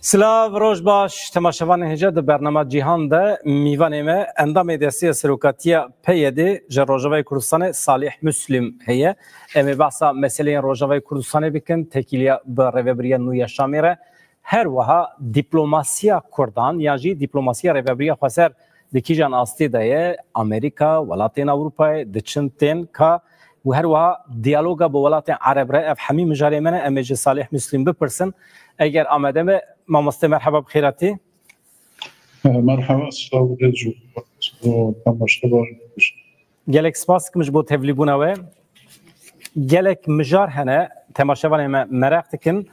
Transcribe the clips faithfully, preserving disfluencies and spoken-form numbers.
Silav, roj baş. Temaşevanên hêja di bernama Cîhan de mîvanê me endamê Desteya Serokatiya P Y D ji Rojavayê Kurdistanê Salih Muslim heye. Em ê behsa meseleyên Rojavayê Kurdistanê bikin, tekîliya bi rêvebiriya nû ya Şamê re. Her wiha diplomasiya Kurdan yan jî diplomasiya rêvebiriya xweser di kîjan astê de ye? Amerîka, welatên Ewropayê, di çi tên ka û her wiha diyaloga bi welatên Ereb re, ev hemî mijarê me ne, em ê ji Salih Muslim bipirsin. Eger amade be, mamoste, merheba, bi xêr hatî. Merheba, silav û rêz ji bo temaşevanên xweş. Gelek spas dikim ji bo tevlîbûna we. Gelek mijar hene, temaşevanê me meraq dikin.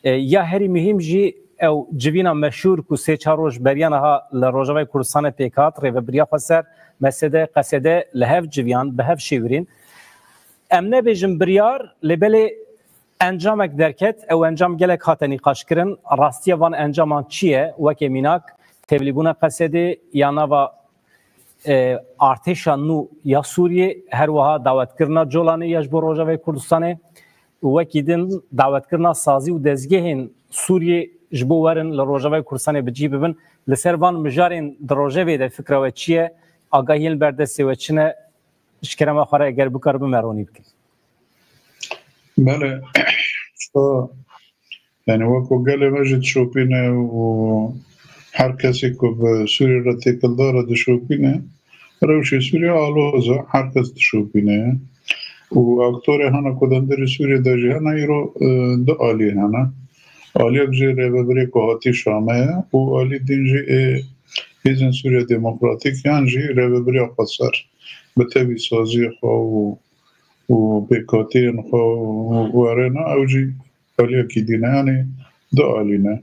E, ya herî muhîm jî ew civîna meşhûr ku sê çar roj beriya niha li Rojavayê Kurdistanê pêk hat, rêvebiriya xweser, M S D, Q S D li hev civiyan, bi hev şêwirîn. Em nebêjin biryar, lê belê encamek derket, ew encam gelek hate nîqaşkirin. Rastiya van encaman çi ye? Weke mînak, tevlîbûna Q S D ya nava, e, artêşa nû ya Sûriyê, her wiha dawetkirina Colanê ya ji bo Rojavayê Kurdistanê û wekî din dawetkirina sazî û dezgehên Sûriyê ji bo werin li Rojavayê Kurdistanê bi cî bibin. Li ser van mijarên di rojevê de fikra we çi ye? Agahiyên li ber destê we çi ne? Ji kerema xwe re eger bikaribin me ronî bikin. Belê, usta, yani wek ku gelê me jî dişopîne û her kesê ku bi Sûriyê re têkildar e dişopîne, rewşê Sûriyê aloz e, her kes dişopîne. Û aktorê hene ku di hundirê Sûriyê de jî hene, îro, e, du alî hene. Aliyek jî rêvebirê ku hatî Şamê ye û alî din jî ê Hêzên Sûriya Demokratîk yan jî rêvebiriya xweser bi tevî saziyê xwe û, û pêkhatiyên xwe û werêna ew jî aliyekî dî ne, yanî du alî ne.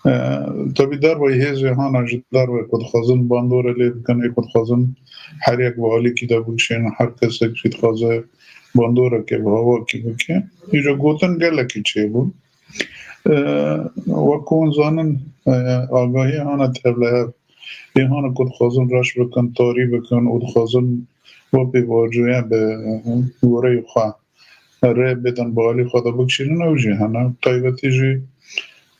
E, tevî derveyî hêzê hana ji derve ku dixwazin bandorê lê bikin, ê ku dixwazin her yek bi alîkî de bikişînin, her kesek jî dixwaze bandorekê bi hawakî bike. Îja gotin gelekî çêbûn. E, wek ku hûn zanin, e, agahiyê hana tevlihev, ê hana ku dixwazin reş bikin, tarî bikin û dixwazin wê pêvajoyê bi goreyê xwe rê bidin, bi alî xwe de bikişînin, ew jî hene. Taybetî jî,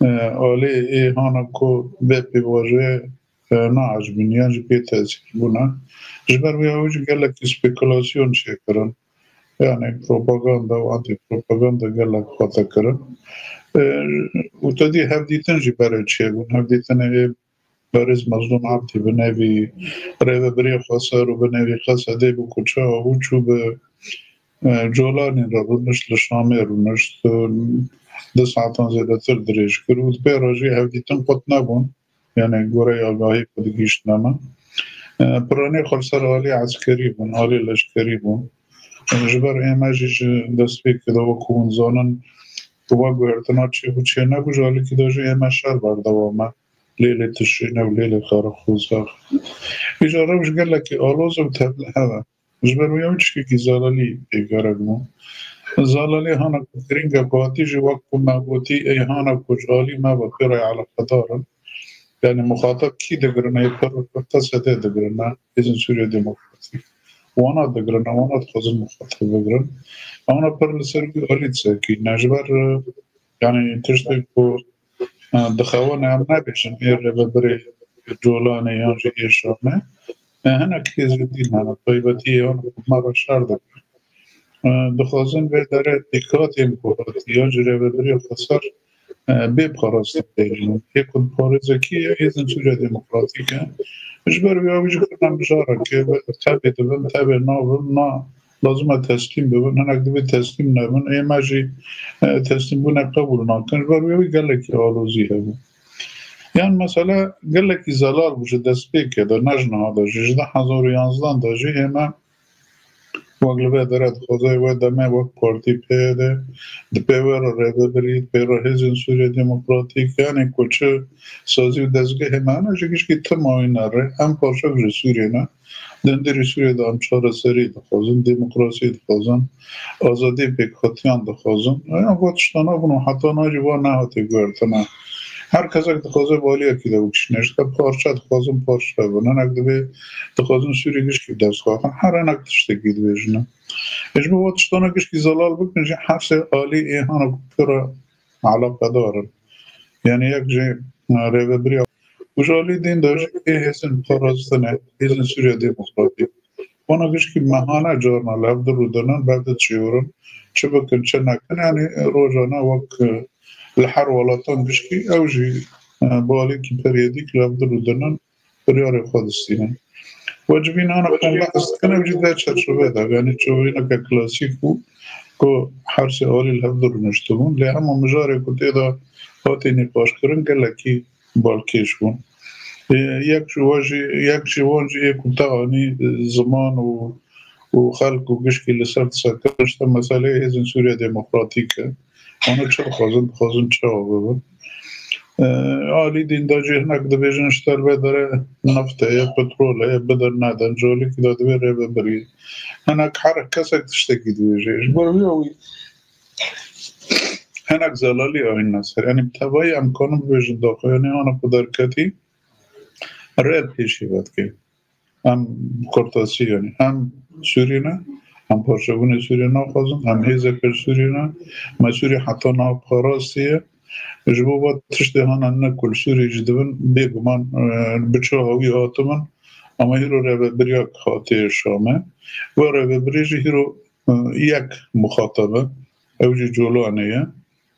e, alî ê hana ku bê pêvajoyê, e, naecibîn yan jî pê tesîr bûne. Ji ber wê ew jî gelekî spekulasyon çêkirin. Yani propaganda û antîpropaganda gelek xwe te kirin. E, û te dî hevdîtin jî berê çêbûn. Hevdîtinê ê berêz Mezlûm Abdî bi nevî rêvebirê xweser û bi nevî Q S D bû ku çawa bû çû bi, e, Colanî re rûnişt, li Şamê rûnişt, e, du saetan zêdetir dirêj kir û di pê re jî hevdîtin qut nebûn. Yani goreyê agahî ku digihîştine me. E, piranî xwe li ser alî eskerî bûn, alî leşkerî bûn. E, ji ber ême jî ji destpêkê de wekû hûn zanin, bi we guhertina çêbû çênebû, ji alîkî de jî ême şer berdewam e. Lê lê tişrîne û lê lê xerexoza. Îja rewş gelekî aloz û tevlihev e. Ji ber wê ew tiştekî zelalî pê gerek bû. Zelalî hana ku girîng e ku hatî jî wek ku me gotî, ê hana ku ji alî me ve pê re eleqedar in. Yani muxatab kî digirine? Ê pir Q S D digirine, Hêzên Sûriya Demokratîk. Wana digirine, wana dixwazin muxatab bigirin. Wana pir li ser wî alî disekîne. Ji ber, e, yani tiştek ku, e, dixewin em nebêjin, ê rêvebirê Colanê yan jî ê Şamê. E, hinek hêzên din hene, taybetî yan me re şer dikin. E, dixwazin vê derê pêkhatên ku hatiye ji rêvebirê xweser, e, bê parastin têjin. Yê ku diparêze kî ye? Hêzên Sûriya Demokratîk e. Ji ber wê ew jî kirine mijareke, tevê dibin, tevê nabin, na lazim e teslîm bibin. Hinek divê teslîm nebin. Ê me jî, e, teslîmbûnê qebûl nakin. Ji ber wê wî gelekî alozî hebû. Yan mesele gelekî zelal bû ji destpêkê de, ne ji niha de jî, ji du hezar û yanzdeh de jî ê me wek li vê derê dixwaze wê demê wek partî P Y D, di pê wê re rêvebirî, di pê re Hêzên Sûriya Demokratîk, yanî ku çi sazî û dezgehê me hene, ji gişkî tim awîne rê. Em parçek ji Sûriyê ne. Di hundirê Sûriyê de em çareserî dixwazin, demokrasî dixwazin, azadî pêkhatiyan dixwazin. Eya va tiştana bûn û heta niha jî va nehatiye guhertine. Her kesek dixwaze bi aliyekî de bikişîne. Ji te parçe dixwazin parçe bin. Hinek divê dixwazin Sûrî gişkî bi dest xwe bixin. Her hinek tiştekî dibêjine. Ê ji bo va tiştana gişkî zelal bikin jî her sê alî ê hana ku pê re eleqedar in. Yani yek jî, e, rêvebiriya û ji alî din de jî ê hêzên parastinê, hêzên Sûriya Demokratîk. Wana gişkî mehane carna li hev di rûdinin, bi hev di çêwirin, çi bikin, çi nekin. Yani rojane wek, e, li her welatan gişkî ew jî, e, bi alîkî periyedîk li hev di rûdinin, biryarê xwe distînin. Wecibîn ana kombex dikin, ev jî di çarçovê de, yani çêwirîneke klasîk bû ku her sê alî li hev di rûniştibûn. Lê hema mijarê ku tê de hatî nîqaşkirin gelekî balkêş bûn. Ê, yek ji wan jî, yek ji wan jî ê ku te anî, e, ziman û, û xelk û gişkî li ser disekirin, işte meseleyê hêzên Sûriya Demokratîk e. Wana çi dixwazin, dixwazin çawa bibin? E, alî din de jî hinek dibêjin, işte li vê derê neft heye, petrol heye, bidin nedin, ji alîkî de divê rêvebirî. Hinek her kesek tiştekî dibêje. Ji ber wî wî hinek zelalî anîne ser. Yani bi tevayî em kanin bibêjin daxuyaniyana ku derketî rê pêşî vedike. Em bi kurtasî, yani em Sûrî ne, em parçebûnê Sûriyê naxwazin, em hêzeke Sûrî ne, me Sûrî heta niha parastî ye. Ji bo va tiştê hana ne ku li Sûriyê jî dibin, bêguman, e, bi çawa wî hatibin, ama hîro rêvebiriya hatiye Şamê. Ve rêvebirê jî hîro, e, yek muxatab e, ew jî Colanê ye.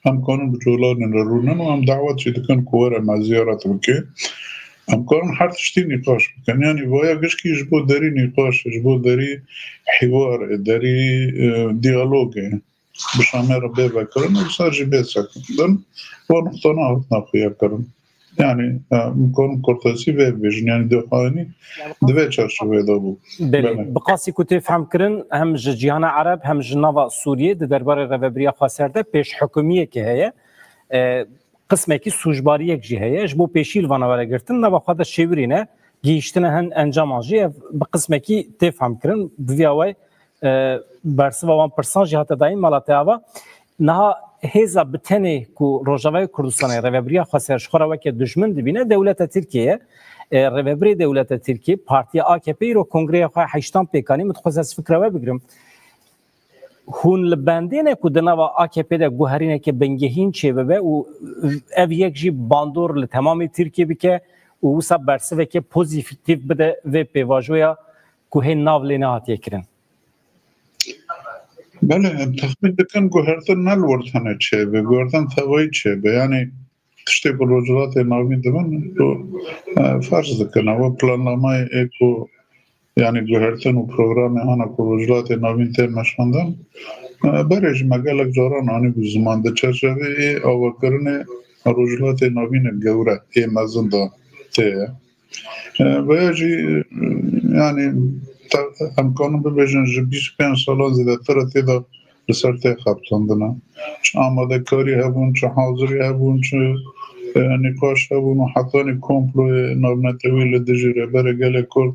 Em kanin bi Colanê re rûnin û em dawet jî dikin ku were me ziyaret bike. Em kanin her tiştî nîqaş bikin. Yani vaya gişkî ji bo derî nîqaş, ji bo derî hiwar, derî, e, diyalogê bi Şamê re bê vekirin û ser jî bê sekirin. Van nuqtana hatine xuya kirin. Yani, e, em kanin kurtasî vê bibêjin. Yani daxuyanî di vê çarçovê de bû. Belê. Belê. Bi qasî ku tê fehmkirin, hem ji cîhana Ereb, hem ji nava Sûriyê di derbarê rêvebiriya xweser de pêşhukimiyekê heye. E, qismekî sûcbariyek jî heye. Ji bo pêşî li vana were girtin, nava xwe de şêwirîne, gihîştine hin encaman jî. Ev bi qismekî tê fehmkirin. Bi vî awayî, e, bersiva wan pirsan jî hate dayîn mala te ava. Niha hêza bi tenê ku Rojavayê Kurdistanê rêvebiriya xweser ji xwe re weke dijmin dibîne, dewleta Tirkiyê ye. E, rêvebirê dewleta Tirkiyê, partiya A K P îro kongreya xwe heştan pêk anî, min dixwest ez fikra we bigirim. Hûn li bendê ne ku di nava A K P de guherîneke bingehîn çêbibe û ev yek jî bandor li temamê Tirkiyê bike û wisa bersiveke pozîtîf bide vê pêvajoya ku hê nav lê nehatiye kirin? Belê, em texmîn dikin guhertin ne li wir tene çêbe, guhertin tevayî çêbe. Yani tiştê ku Rojhilatê Navîn dibin, ku, e, ferz dikin. Ew planlamayê ê ku, yani guhertin û programê ana ku Rojhilatê Navîn tê meşandin, e, berê jî me gelek caran anîbû ziman di çerçeveyê avakirinê Rojhilatê Navîn ê gewre ê mezin de tê ye. E, veya jî, e, yani, te-, em kanin bibêjin ji bîst û pênc salan zêdetir e tê de li ser tê xebitandine. Çi amadekarî hebûn, çi hazirî hebûn, çi, e, nîqaş hebûn û hetanî komployê navnetewî li dijî Rêberê Gelê Kurd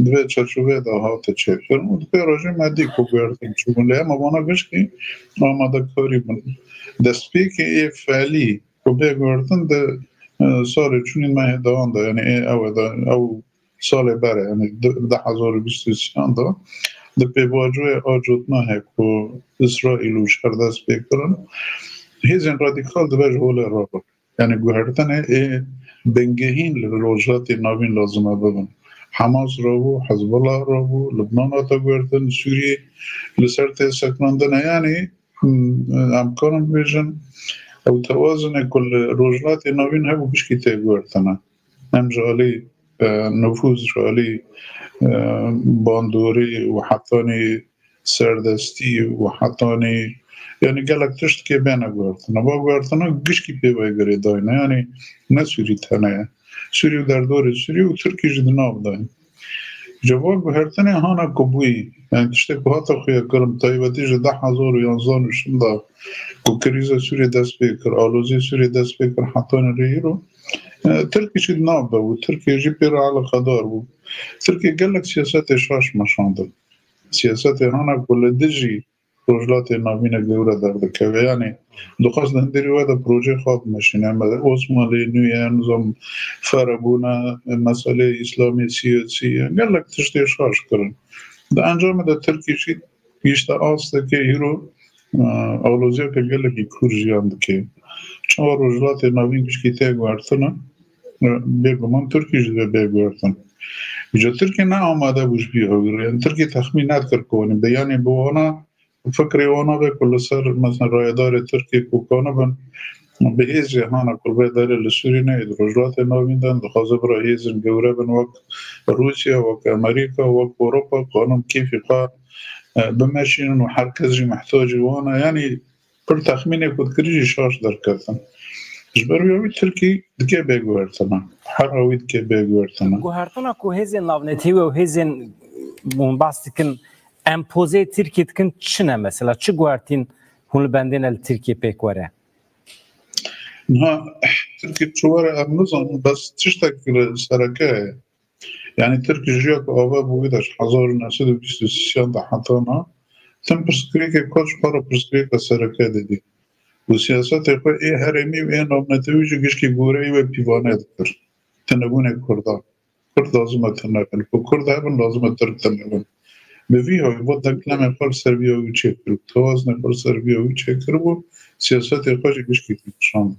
di vê çarçoveyê de hate çêkirin û di pê re jî me dî ku guhertin çûbûn. Lê hema vana gişkî amadekarî bûn. Destpêkê ê felî ku bê guhertin di, e, salê çûnî mehê dewan de, yani ê ew e de, ew salê berê, yani di, di hezar û bîst û sêyan de, di pêvajoyê acotmehê ku Îsraîl û şer dest pê kirin, hêzên radîkal dibe ji holê re. Yani guhertinê ê bingehîn li Rojhilatê Navîn lazim e bibin. Hamas rabû, Hezbollah rabû, Libnan hate guhertin, Sûriyê li ser tê sekinandine. Yani, hmm, em karin bibêjin, ew tewazinê ku li Rojhilatê Navîn hebû gişkî tê guhertine. Em ji alî, e, nifûz, ji alî, e, bandorî û hetanî serdestî û hetanî, yani gelek tişt kê bêne guhertine. Va guhertina gişkî pê ve girêdayî ne, yani ne Sûrî tene ye. Sûrî û derdorê Sûrî û Tirkî jî di nav de ye. Ji va guhertinê hana ku bûyî, yani tiştê ku hate xuya kirin, taybetî ji du hezar û yanzdeh û şim de ku krîza Sûriyê dest pê kir, alozî Sûriyê dest pê kir, hetanî rê îro, e, Tirkî jî di nav de bû, Tirkiye jî pê re eleqedar bû. Tirkiye gelek siyasetê şaş meşandin. Siyasetê hana ku li dijî Rojhilatê Navîn e gewre derdikeve. Yani dixwest di hundirê we de projeyê xwe bimeşîne. Me Osmanlî nû ye, nizam ferebûne, meseleyê îslamê siyasî ye. Gelek tiştê şaş kirin. Di encamê de Tirkî jî gihişte astekê îro, e, aloziyeke gelekî kûr jiyan dike. Çawa Rojhilatê Navîn gişkî tê guhertin e, bêguman Tirkî jî divê bê guhertin. Îca Tirkî ne amade bû ji vî hewî re. Yanî Tirkî texmîn nedikir ku wanî beyanê bi wana fikrê wana be ku li ser mesela rayedarê Tirkî ku kanibin bi hêzê hana ku vê derê li Sûrî neyê di Rojhilatê Navîn de dixwaze bira hêzên gewre bin wek Rûsya, wek Amerîka, wek Ewropa, kanin kêfî xwe e, bimeşînin û her kes jî mihtacî wan e. Yanî pir texmînê ku dikirî jî şaş derketin. Ji ber wî Tirkî dike bê guhertina. Hera wî dike bê guhertina. Guhertina ku hêzên navnetewî û hêzên hûn behs dikin empozê Tirkiyê dikin çi ne mesela? Çi guhertîn hûn li bendê ne li Tirkiyê pêk were? Niha Tirkî çi were em nizanin, bes tiştek li sereke ye. Yanî Tirk ji ya ku ava bû wî de ji hezar û neh sed û bîst û sêyan de heta niha tim pirsgirêkê xwe ji xwe re pirsgirêka sereke didî. Û siyasetê xwe ê herêmî û ê navnetewî jî gişkî goreyê wê pîvane dikir. Tinebûnê Kurdan. Kurd lazim e tune bin. Ku Kurd hebin lazim e Tirk tune bin. Bi vî hawî bo denklemê xwe li ser vî hawî çêkiribû. Tewazunê xwe li ser vî hawî çêkiribû. Siyasetê xwe jî gişkî têkişand.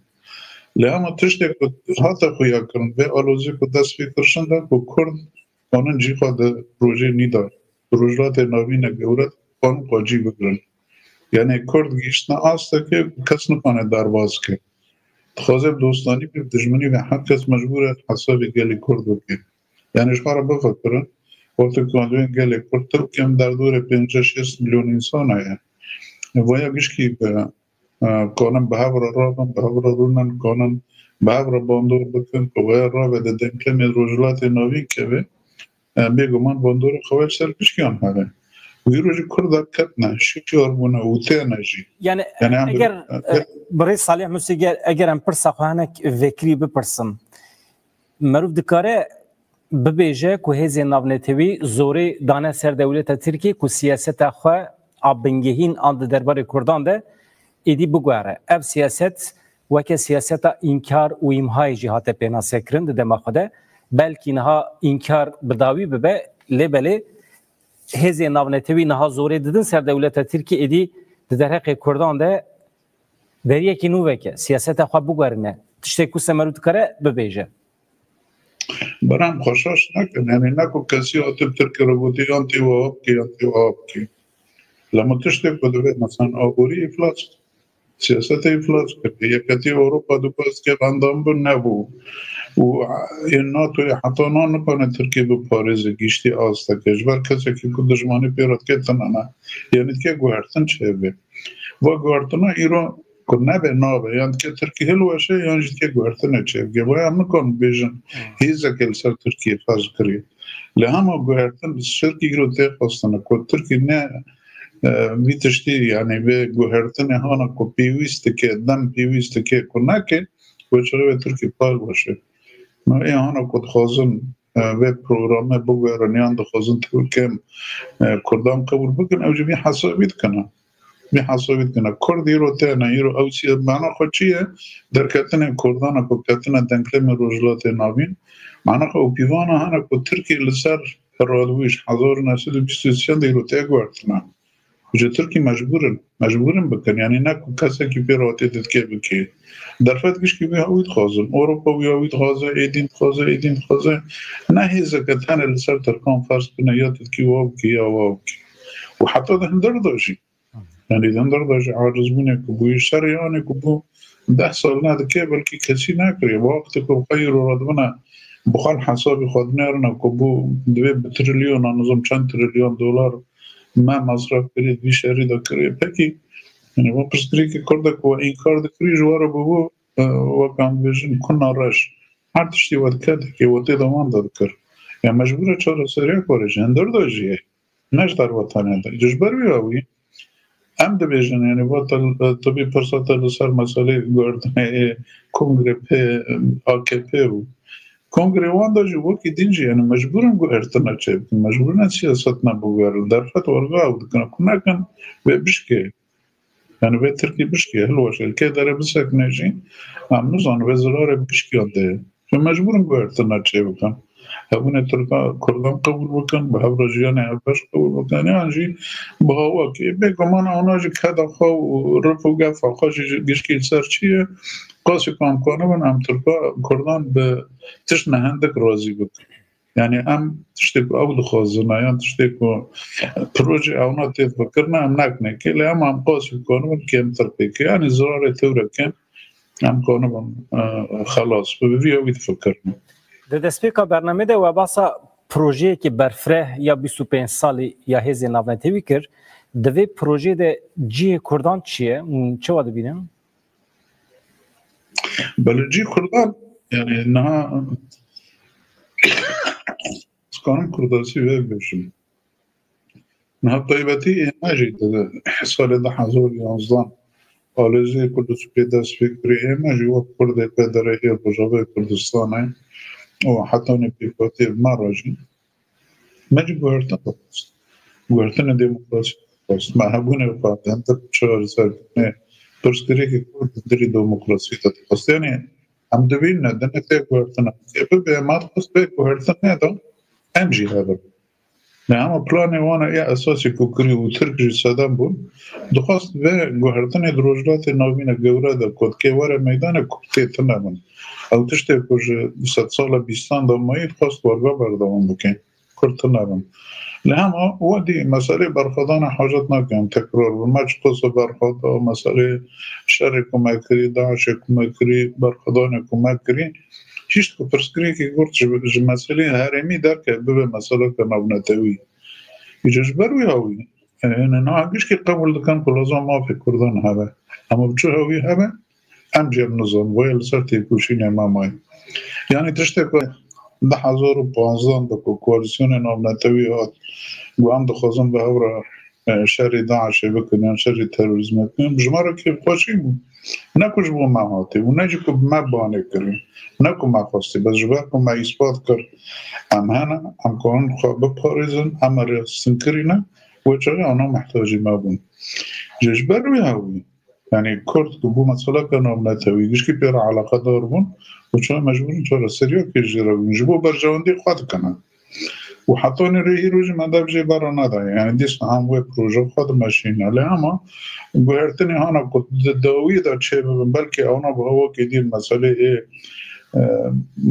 Lê hema tiştê ku hate xuya kirin, vê alozî ku dest pê kir şin de ku Kurd kanin cî xwe di rojê nî de, di Rojhilatê Navîn e gewre, kanin xwe cî bigirin. Yanî Kurd gihiştine astekê ku kes nikane derbas ke. Dixwaze bi dostanî bê, bi dijminî bê, her kes mecbûr e hesabê gelê Kurd bike. Yanî ji xwe re bifikirin, wextê ku em dibên gelê Kurd, Tirkiyê em derdorê pêncî şêst milyon însan heye. Vaya gişkî bi e, kanin bi hev re rabin, bi hev re rûnin, kanin bi hev re bandor bikin, ku wê rave di denklemê Rojhilatê Navîn keve, e, bêguman bandorê xwe ji ser pişkiyan here. Wî rojî Kurd derketine, şikiyar bûne û têne jî. Yani, yani em eger, e, e, birêz Salih Musî, eger, eger em pirsa xwe hinek vekirî bipirsin, meriv dikare bibêje ku hêzên navnetewî zorê dane ser dewleta Tirkiyê ku siyaseta xwe a bingehîn an di derbarê Kurdan de êdî biguhere. Ev siyaset weke siyaseta înkar û îmhayê jî hate pênasekirin di dema xwe de. Belkî niha înkar bi dawî bibe, lê belê hêzên navnetewî niha zorê didin ser dewleta Tirkiyê êdî di derheqê Kurdan de deriyekî nû veke, siyaseta xwe biguherîne. Tiştê ku Semerû dikare bibêje. Beram xwe şaş nekin. Yanî ne ku kesî hatib Tirkî re gotî yan tê wiha bikî yan tê wiha bikî. Lema tiştê ku divê, mesela, aborî îflas kir. Siyasetê îflas kir. Yeketî Ewropa dixwest ke endam bin, nebû. Û ê NATOyê heta nan nikane Tirkiyê biparêze giştî asteke. Ji ber kesekî ku dijmanî pê re dike tune ne. Yanî dike guhertin çêbe. Va guhertina îro ku nebe nabe, yan dike Tirkî hilweşe, yan jî dike guhertinê çêbike. Vaya em nikarin bêjin hêzeke li ser Tirkiyê ferz kiriye. Lê hema guhertin bi şirkî îro tê xwestine ku Tirkî ne, e, vî tiştî, yanî vê guhertinê hana ku pêwîst dike, dem pêwîst dike ku neke, wê çaxê wê Tirkî par weşe. Ma ê hana ku dixwazin e, vê programe biguherin yan dixwazin Tirkiyê, e, Kurdan qebûl bikin, ew jî vî hesabî dikine. Vî hesabî dikine. Kurd îro têne, îro ew sî-, mana xwe çi ye? Derketinê Kurdan e ku ketine denklemê Rojhilatê Navîn. Mana xwe ew pîvana hene ku Tirkiyê li ser radibûyî ji hezar û neh sed û bîst û sê de îro tê guhertine. Ji Tirkî mecbûr in, mecbûr in bikin. Yanî ne ku kesekî pê re hatê didikê bikê. Derfet gişkî wî wî dixwazin. Ewropa wî wî dixwaze, êdîn dixwaze, êdîn dixwaze. Ne hêzeke tenê li ser Tirkan ferz bine ya didikî wa bikî ya wa bikî. Û heta di hundir de jî. Yanî di hundir de jî acizbûnê ku bûyî şerê anê ku bû deh sal nedike belkî kesî nekiriye. Wextê ku xwe îro re dibine bi xwe li hesabî xwe dinêrine ku bû divê bi trilyonan, nizam çend trilyon dolar me mesref kiriye, vî şerî de kiriye. Pekî, yani, we pirsgirêkê Kurd e ku we înkar dikirî, ji we re bûbû, e, wek em dibêjin, kuna reş. Her tiştî we dike dikê, we tê de wan de dikir. Ya mecbûr e çareseriya xwe re ji hundir de jî ye. Ne ji derve tenê de. Ji ber wî ya wî, em dibêjin, yani, va te, tu bî pirsa te li ser meselê guhertinê, e, kongre pê, A K P û Kongrê wan de jî wekî din jî, yani mecbûr in guhertina çêbikin, mecbûr in siyaset ne biguherin. Derfet werga ew dikin, ku nekin vê bişkê. Yani vê Tirkî bişkê, hilweşe, li kê derê bisekine jî, em nizanin vê zirarê bişkiyan de ye. Ji mecbûr in guhertina çêbikin. hebûnê Tirka Kurdan qebûl bikin, bi hev re jiyanê hevbeş qebûl bikin, yan jî bi hawakê. Bêguman ewna jî keda xwe û rif û gefa xwe jî gişkî li ser çi ye? Qasî ku em kanibin, em Tirka Kurdan bi tişt ne hindik razî bikin. Yani em tiştê ku ew dixwazin, yan tiştê ku proje ewna tê fikirine, em nekinê kê, lê em, em qasî kanibin kêmtir pêke. Yani zirarê tewreke em kanibin, e, xelas, bi vî hewî difikirin. Di destpêka bernamê de we basa projeyekî berfireh ya bîst û pênc salî ya hêzên navnetewî kir. Di vê projeyê de cihê Kurdan çi ye? Hûn çawa dibînin? Belê cî Kurdan, yani niha dikanim Kurdasî vê bêjim. Niha taybetî ême jî di salê du hezar û yanzdeh alêzê Kurdisûkê dest pê kirî, ême jî wek Kurdê pê derê yê Rojavayê Kurdistanê û hetanî pêkhatiyê me re jî me jî guhertin dixwest. Guhertinê demokrasî dixwest. Me hebûnê xwe, hindir çareserkirinê pirsgirêkê Kurd hundirî demokrasî de dixwest. Yani em dibîne, di ne tê guhertina. Ê bibe, me dixwest vê guhertinê de em jî hebin. Ne hema planê wan e ya esasî ku kirî û Tirk jî sedem bûn, dixwest vê guhertinê di Rojhilatê Navîn e gewre de ku dikê were meydanê Kurd tê tune bin. Ew tiştê ku ji sedsala bîstan de mayî dixwest werga berdewam bike. Kurd tune bin. Lê hema we dî meselê berxwedana hacet nake em tekrar bin. Me çiqas berxweda, meselê şerê ku me kirî, DAIŞê ku me kirî, berxwedanê ku me kirî, hişt ku pirsgirêkê gurt ji, ji meselê herêmî derke bibe meseleke navnetewî. Îca ji ber wî hawî, e, ne, niha gişkî qebûl dikin ku lazim mafê Kurdan hebe. Ama bi çi hawî hebe? Em jî em nizan, boye li ser têkoşînê me maye. Yani tiştê ku du hezar û panzdeh de ku koalîsyonê navnetewî hat, ku em dixwazin bi hev re, e, şerê DAIŞê bikin yan şerê terorîzmê bikin, ji me re kêfxweşî bû. Ne ku ji bo me hatî û ne jî ku bi me banê kirî, ne ku me xwestî, bes ji ber ku me îspat kir em hene, em karin xwe biparêzin, em rêxistin kirî ne, wê çaxê ana mihtacî me bûn. Ji, ji ber wê hewî, yani Kurd ku bû meseleke navnetewî, gişkî pê re eleqedar bûn û çawa mecbûr in çareseriyekê jê re bûn. Ji bo berjewendî xwe dikine. Û hetanî rê hîro jî me dev jê bera nedaye. Yani dîsa em wê proje xwe dimeşîne. Lê hema guhertinê hana ku di dawî de çêbibin, belkî ewna bi hawakê dî meselê ê, e,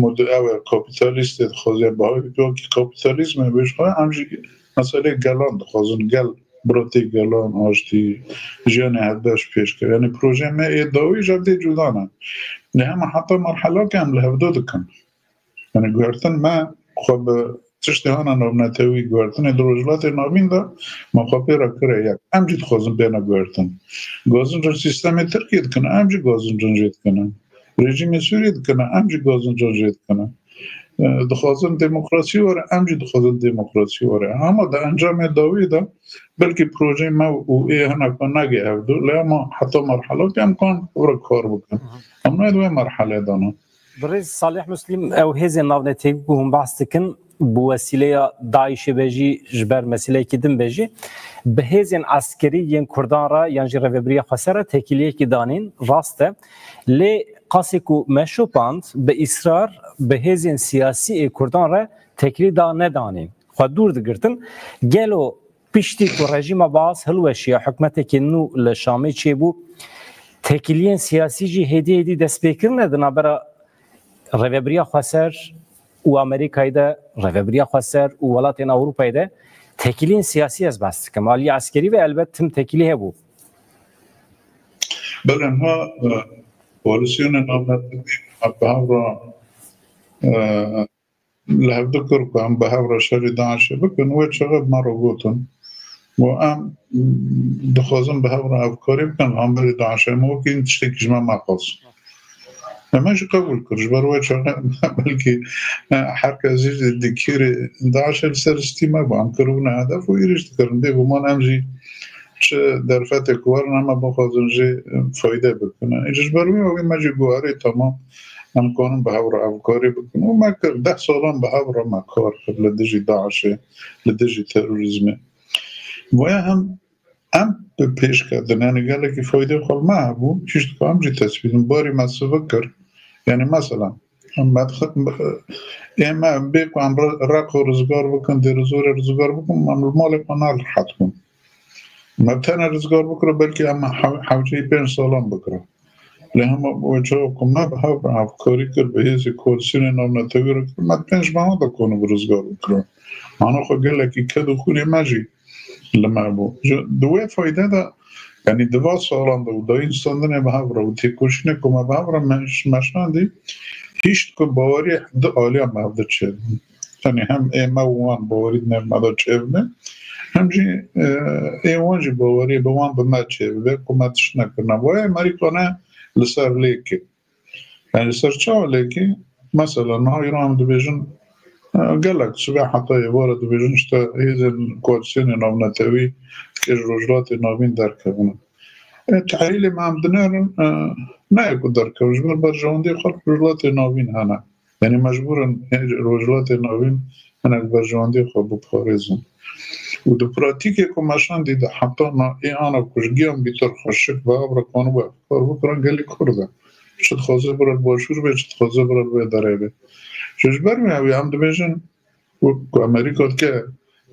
mod-, ew e, kapîtalîstê dixwaze, bi hawî wekî kapîtalîzmê bêjixwe, em jî meselê gelan dixwazin, gel biratî gelan, aştî, jiyanê hevbeş pêş kir. Yani projeyê me ê dawî ji hev dê cuda ne. Lê hema heta merhelake em li hevdo dikin. Yani guhertin me xwe bi tiştê hana navnetewî guhertinê di Rojhilatê Navîn de me xwe pê re kire yek. Em jî dixwazin bêne guhertin. Gazinca sîstemê Tirkiyê dikin, em jî gazincin jê dikine. Rejîmê Sûriyê dikine, em jî gazincan jê dikine. E, dixwazin demokrasî were, em jî dixwazin demokrasî were. Ama di encamê dawî de belkî projeyê me û ê hineka nagê hevdu, lê ama heta merhelekê em kan were kar bikin. Hı hı. Em nayê di wê merhelê de ne. Birêz Salih Muslim, ew hêzên navnetewî ku hûn behs dikin, bi wesîleya DAIŞê be jî, ji ber meseleyekî din be jî, bi hêzên eskerî yên Kurdan re yan jî Rêvebiriya Xweser re têkiliyekî danîn, rast e. Lê qasê ku me şopand, bi îsrar bi hêzên siyasî ê Kurdan re têkilî da nedanîn. Xwe dûr digirtin. Gelo piştî ku rejîma Baas hilweşiya, hikûmetekî nû li Şamê çêbû, têkiliyên siyasî jî hêdî hêdî destpêkirine di navbera Rêvebiriya Xweser û Amerîkayê de, Rêvebiriya Xweser û welatên Ewropayê de têkiliyên siyasî ez behs dikim. Aliyê eskerî ve elbet tim têkilî hebû. Belê, niha, e, koalîsyonên navnetewî bi hev re, e, li hevdu kir ku em bi hev re şerî DAIŞê bikin, wê çaxê bi me re gotin. Û em, mm, dixwazin bi hev re hevkarî bikin, li hemberî DAIŞê me wekî tiştekî ji me mexwest. Em jî qebûl kir, ji ber wê çaxê belkî, e, her kes jî di kêrê DAIŞê li ser stî me bû. Em kiribûne hedef û êrîş dikirin. Bêguman em jî çi derfetê ku werin em ê bixwazin jî, e, fayde bikin. Îca ji ber wî hewî me jî guherî, temam, em kanin bi hev re hevkarî bikin. Û me kir, deh salan bi hev re me kar kir li dijî DAIŞê, li dijî terorîzmê. Boye hem em bi pêş ketin, yani gelekî faydê xwe li me hebû, hişt ku em jî tesbîtin, barî me sivik kir. Yani mesela, Em me dixin, ê me bê ku em re-, reqo rizgar bikin, dêrizorê rizgar bikin, em li malê xwe ne rehet bûn. Me tene rizgar bikiro, belkî em hev-, hewceyî pênc salan bikiro. Lê hema wê çawa ku me bi hev re hevkarî kir, bi hêzê koalîsyonê navnetewî re kir, me di pênc meha de konu bi rizgar bikiro. Mana xwe gelekî ked û xûnê me jî li me bû. Ji, di wê fayde de, yanî di va salan de û dayîn standinê bi hev re û têkoşînê ku me bi hev re meş-, meşandî, hîşt ku bawerî di aliya me hev de çêbû. Yanî hem ê me û wan bawerî di nêv me de çêbibe, hem jî, e, ê wan jî bawerî bi wan bi me çêbibe ku me tişt nekirine. Boya Amerîka ne li ser lêkê. Yani li ser çawa lêkê? Mesela niha îro em dibêjin, e, gelek sibe heta êvara dibêjin işte hêzên koalîsyonê navnetewî dike ji Rojhilatê Navîn derkevin. E, tehlîlê me em dinerin, e, ne yê ku derkevin, ji ber berjewendiyê xwe li Rojhilatê Navîn hene. Yanî mecbûr in hê Rojhilatê Navîn hinek berjewendiyê xwe biparêzin. Û di pratîkê ku me şandî de heta na ê ana ku ji giyan bîtir xweşik ve abra kanibû ev kar bikirin gelî Kurd e. Çi dixwaze bira li başûr be, çi dixwaze bira li vê derê be. Ji, ji ber wê ew ê em dibêjin, ku Amerîka dike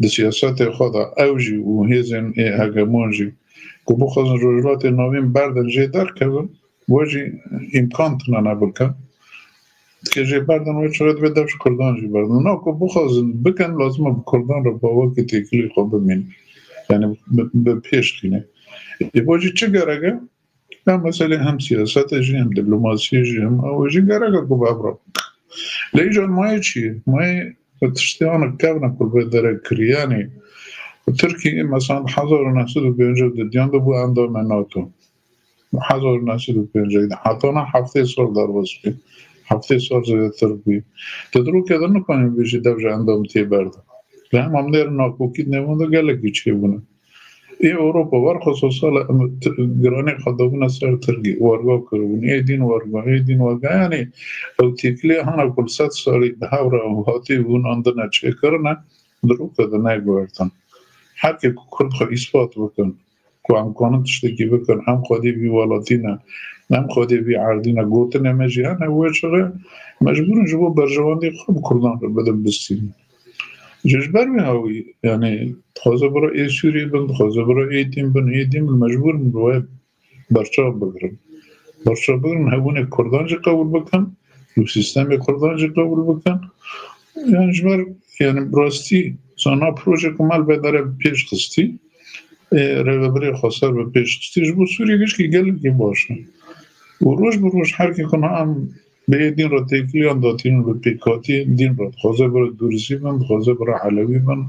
di siyasetê xwe de ew jî û hêzên ê hegemon jî ku bixwazin Rojhilatê Navîn berdin jê derkevin, we jî îmkan tune ne bikin. Dike jê berdin, wê çaxê divê dev ji Kurdan jî berdin. Na ku bixwazin bikin, lazim e bi Kurdan re bawekî têkilî xwe bimînin. Yani bi, bi pêş xîne. Ê bo jî çi gerek e? Ya meselê hem siyasete jî, hem diplomasiyê jî, hem ew jî gerek e ku bi hev re bikin. Lê îcar mayê çi ye? Mayê tiştê ana kevne ku li vê derê kirî. Yanî Tirkiyê mesela di hezar û neh sed û pêncî û du diyan de bû endamê nato. Hezar û neh sed û pêncî û du. Heta na heftê sal derbas bî. Heftê sal zêdetir bî. Te di rokê de nikanî bêjî dev ji endam tê berdin. Lê hema em nêrin nakokî di nêvan de gelekî çêbûne. Ê Ewropa wer xwe sosal e, em t-, giranî xwe dabûne ser Tirkî, werga kiribûn, ê dîn werga, ê dîn werga. Yanî ew têkilê hana ku li sed salî di hev re ew hatî hûnandine çêkirine, di rûke de neguhertin. Her kê ku Kurd xwe îspat bikin, ku em kanin tiştekî bikin, em xwedî vî welatî ne, em xwedî vî erdî ne, gotinê me jî hene, wê çaxê mecbûr in ji bo berjewendî xwe bi Kurdan re bidin bistînin. Ji, ji ber wê hawî, yanî dixwaze bira ê Sûriyê bin, dixwaze bira ê dîn bin, ê dîn bin, mecbûr in bi wê berçav bigirin. Berçav bigirin, hebûnê Kurdan jî qebûl bikin û sîstemê Kurdan jî qebûl bikin. Yani ji ber, yani bi rastî, sana proje ku me li vê derê bi pêş xistî, ê, rêvebirê xweser bi pêş xistî, ji bo Sûriyê gişkî gelekî baş e. Û roj bi roj her kê ku niha em bi ê dîn re têkiliyan datînin bi pêkhatî dîn re. Dixwaze bira Durzî bin, dixwaze bira Elewî bin,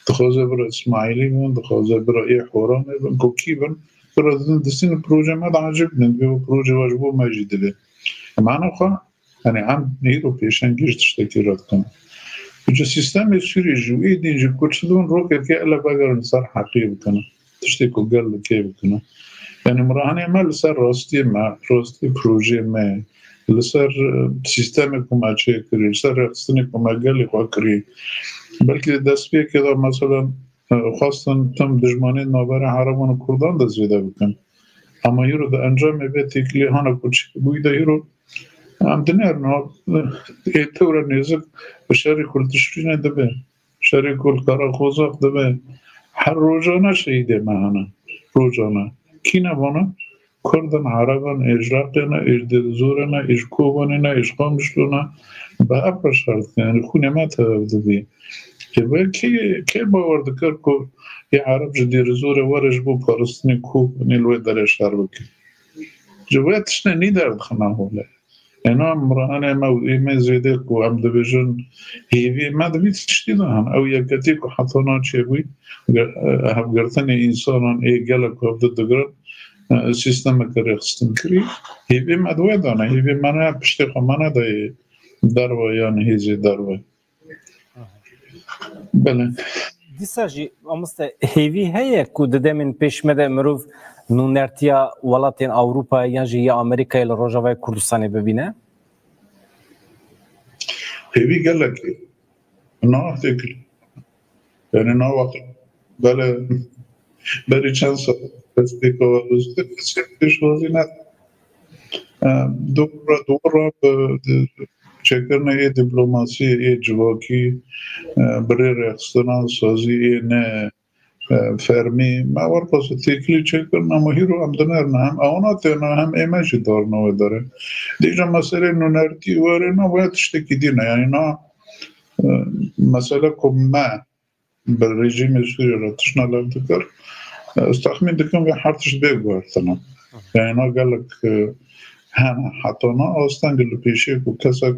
dixwaze bira Îsmaîlî bin, dixwaze bira ê Horamê bin, ku kî bin, bira didin distînin proje me de ecib bin, divê proje we ji bo me jî divê. Mana xwe, yani em hîro pêşengî ji tiştekî re dikin. Ji sîstemê Sûriyê jî û ê dîn jî ku çi dibin, rokekê ele vegerin ser heqiyê bikinin. Tiştê ku gel li kê bikine. Yani mirahanê me li ser rastiyê me, rastiyê projeyê me, li ser, e, sîstemê ku me çêkirî, li ser rêxistinê ku me gelê xwe kirî. Belkî di destpêkê de, mesela, e, xwestin tim dijmanên navbera Ereban û Kurdan de zêde bikin. Ama hîro di encamê vê têkilê hana ku çêbûyî de hîro em dinêrin, ha, ê tewre nêzik bi şerê ku li Tişrînê dibe. Şerê ku li Karakozak dibe, her rojane şehîdê me hene. Rojane. Kî ne vana? Kurd in, Ereb in, ê ji Reqê ne, ê ji Dêrizorê ne, ê ji Kobanê ne, ê ji Qamişlo ne. Bi ev re şer dikin, yanî xûnê me tev dibî. Ê vê kê, kê bawer dikir ku ê Ereb ji Dêrizorê were ji bo parastinê Kobanê li wê derê şer bike? Ji vê tiştê nî derdixine holê. Êna mirahanê me û ê me zêde ku em dibêjin hêviyê me di vî tiştî de hene. Ew yeketî ku heta na çêbûyî, ge-, hevgirtinê însanan ê gelek ku hevdi digirin, e, sîstemeke rêxistinkirî, hêviyê me di wê de ne. Hêviyê me ne piştê xwe me nedayê derve yan hêzê derve. Belê. Dîsa jî, mamoste, hêvî heye ku di demên pêş me de mirov nûnertiya welatên Ewropayê yan jî ya Amerîkayê li Rojavayê Kurdistanê bibîne? Hêvî gelek e. Niha têkil. Yani niha wext, belê, berî çend sal destpêka we dozî de kesê pêşwazî ne. Em, dora, dora bi, di, çêkirina ê diplomasiyê, ê civakî, e, bi rê rêxistina sazî ê ne, e, fermî, me werqasa têkilî çêkirin, ama hîro em dinerin, hem ewana têne, hem ê me jî darine wê derê. Dîca meselê nûnertî werê na, wê tiştekî dî ne. Yanî na, e, mesele ku me bi rejîmê Sûriyê re tiştna lev dikir, ez texmîn dikim vê her tişt bê guhertine. Yani na gelek, e, hene heta na astengî li pêşê ku kesek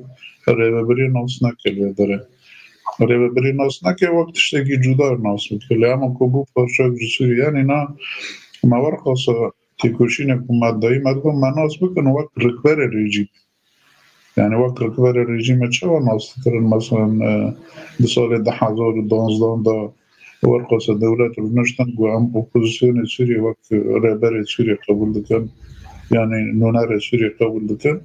rêvebirî nas neke lê derê. Rêvebirî nas neke wek tiştekî cuda nas bike. Lê hema ku bû parçek ji Sûriyê, yani na me werqasa têkoşînê ku me dayî me digot me nas bikin wek rikverê rejîmê. Yani wek rikverê rejîmê çawa nas dikirin? Mesela, e, di salê du hezar û duwazdeh de werqasa dewlet rûniştin ku em opozisyonê Sûriyê wek rêberê Sûriyê qebûl dikin, yani nûnerê Sûriyê qebûl dikin.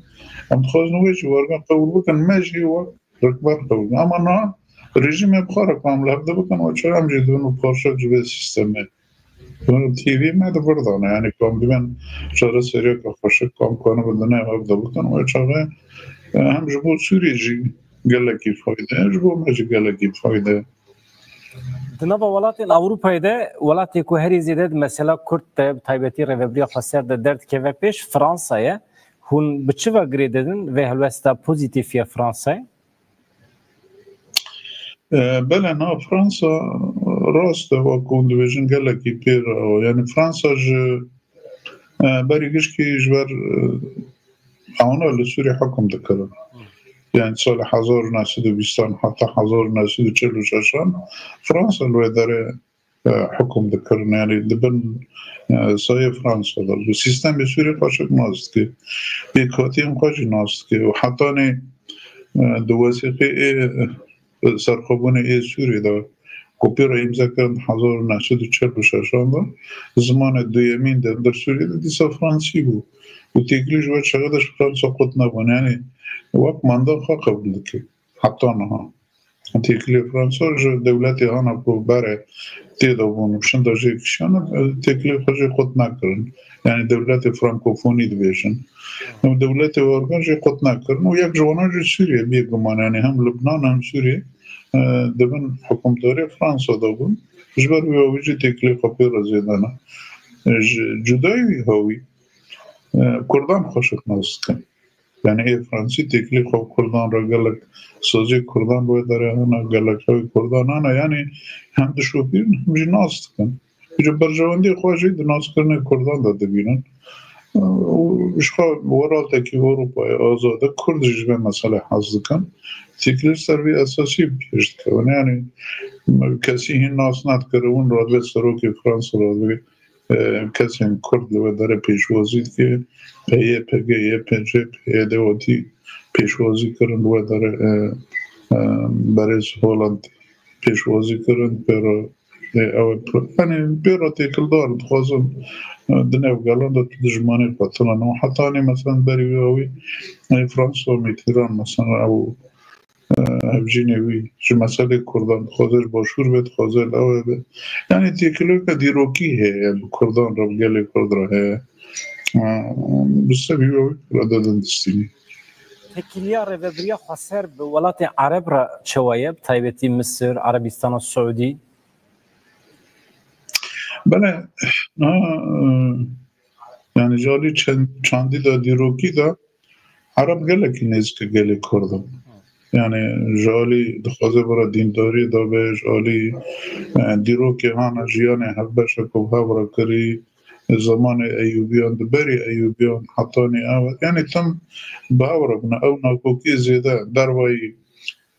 Em dixwazin wê jî werga qebûl bikin, me jî wek rikber qewim. Ama na rejîmê bi xwe re ku em li hev de bikin, we çawa em jî dibin û parçek ji vê sîstemê. Hûn T V me di vir de ne, yani ku em dibin çareseriyeke xweşik ku em kanibin di nav hev de bikin, we çaxê, e, hem ji bo Sûriyê jî gelekî fayde, ji bo me jî gelekî fayde. Di nava welatên Ewropayê de, welatê ku herî zêde di mesela Kurd de, bi taybetî rêvebiriya xweser de derdikeve pêş, Fransa ye. Hûn bi çi ve girê didin vê helwesta pozîtîf ya Fransayê? E, belê, na Fransa rast e, wek hûn dibêjin, gelekî pê re. Yani Fransa ji, e, berî gişkî ji ber, e, ewana li Sûriyê hukm dikirin. Yani salê hezar û neh sed û bîstan heta hezar û neh sed û çil û şeşan Fransa li wê derê e, hukm dikirin. Yani di bin, e, sayê Fransa de. Bi sîstemê Sûriyê xwe çik nas dike. Pêkhatiyên xwe jî nas dike. Û hetanî, e, di wesîqê ê, e, serxwebûnê ê Sûriyê de ku pê re îmze kirin di hezar û neh sed û çil û şeşan de, zimanê duyemîn de dir Sûriyê de dîsa fransî bû. Û têkilî ji we çaxê de ji Fransa qut nebûn. Yani wek manda xwe qebûl dike. Heta niha. Têkilê Fransa ji dewletê hana ku berê tê de bûn û şinda jê kişiyane, têkilê xwe jê qut nekirin. Yani dewletê frankofonî dibêjin. Ew dewletê wergan jê qut nekirin û yek ji wana jî Sûriye bêguman, yani hem Lubnan hem Sûriye, e, di bin hukimdarê Fransa de bûn. Ji ber wî hawî jî têkilê xwe pê re zêde ne. E, ji cudayî wî hawî, e, Kurdan xwe şiknas dikin. Yani ê Fransî têkilî xwe Kurdan re gelek sazî Kurdan wê derê hene, gelek hewî Kurdan hene. Yani hem dişopînin hem jî nas dikin. Îro berjewendiyê xwe jî di naskirinê Kurdan de dibînin. Û ji xwe welatekî Ewropayê azad e, Kurd jî ji vê meselê hez dikin. Têkilî ser vî esasî pêş dikevin. Yani kesî hîn nas nadikir, hûn radibê serokê Fransa radibê, e, kesên Kurd li wê derê pêşwazî dike. P Y P G, Y P G, P Y D watî pêşwazî kirin li wê derê, e, e, berêz Holland pêşwazî kirin, pê re, e, ew ê pro-, yani pê re têkildar dixwazin, e, di nav gelan de tu dijmanê xwe tune ne. Heta nê mesela berî wê ew ê, e, François Mitterrand mesela ew e, hevjînê wî ji meselê Kurdan dixwaze ji Başûr be, dixwaze li ew be. Yani têkiliyeke dîrokî heye, yani Kurdan re, bi gelê Kurd re heye. E, bi sebî wî re dedin distînî. Têkiliya rêvebiriya xweser bi welatên Ereb re çawa ye, bi taybetî Misir, Erebistana Siûdî? Belê, ha, e, yani ji alî çend, çandî de, dîrokî de Ereb gelekî nêzîk e gelê Kurdan. Yani ji alî dixwaze bira dîndariyê de be, ji alî, e, dîrokê hana jiyanê hevbeşe ku bi hev re kirî, zemanê Eyûbiyan, di berî Eyûbiyan hetanî ew, yani tim bi hev re bûne. Ew nakokî zêde dervayî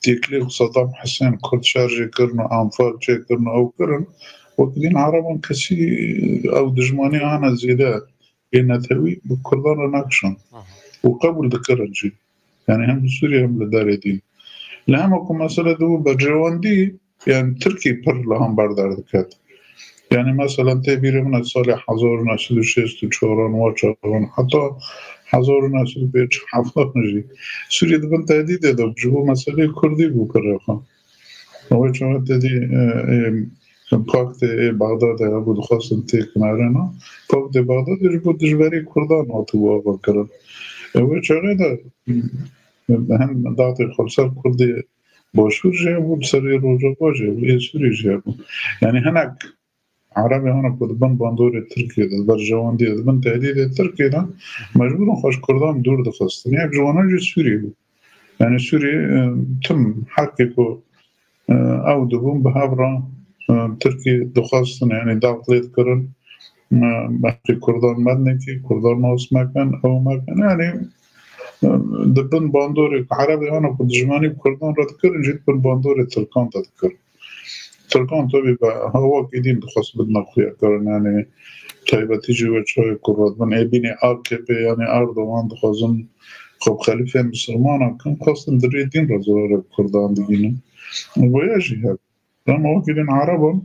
têkilî Sedam Hisên Kurd şerjê kirin û Anfal çêkirin û ew kirin. Wek dîn Ereban kesî ew dijmanî hana zêde ê netewî bi Kurdan re nakişand. Aha. Û qebûl dikirin jî. Yani hem li Sûriye hem li derê dîn. Li hema ku mesele dibû berjewendî, yani Tirkî pir li hember derdiket. Yani mesela tê bîrê min e salê hezar û neh sed û şêst û çaran wa çaran heta hezar û neh sed û pêncî heft jî Sûriye di bin tehdîdê de bû. Ji bo meseleyê Kurdî bû pir rêxan. Wê çaxê te dî, e, e, paktê ê Bexdadê hebû, dixwestin têkin erêna. Paktê Bexdadê ji bo dijberî Kurdan hatibû avakirin. E, wê çaxê de, Hem daxtê xwe li ser Kurdê Başûr jî hebû, li serê Rojava jî hebû, ê Sûrî jî hebû. Yanî hinek Erebê hana ku di bin bandorê Tirkiyê de, di berjewendiyê, di bin tehdîdê Tirkiyê de, mecbûr in xwe ji Kurdan dûr dixistin. Yek ji wana jî Sûriyê bû. Yanî Sûriyê, e, tim herkê ku, e, ew dibûn bi hev re, e, Tirkiyê dixwestin, yanî daxilê dikirin, e, behsê Kurdan me nekî, Kurdan nas mekin, ew mekin. Yanî, e, di bin bandorê ku Erebê hana ku dijmanî bi Kurdan re dikirin, jî di bin bandorê Tirkan de dikirin. Tirkan tabii bi hawakî din dixwest bidine xuyakirin, yanî taybetî jî wê çaxê ku radibin ê bînê A K P, yanî Erdogan dixwazin xwe bi xelîfeyên misilmanan kin, xwestin di rê din re zirarê bi Kurdan digînin. Boya jî hebe. Lema wekî din Ereban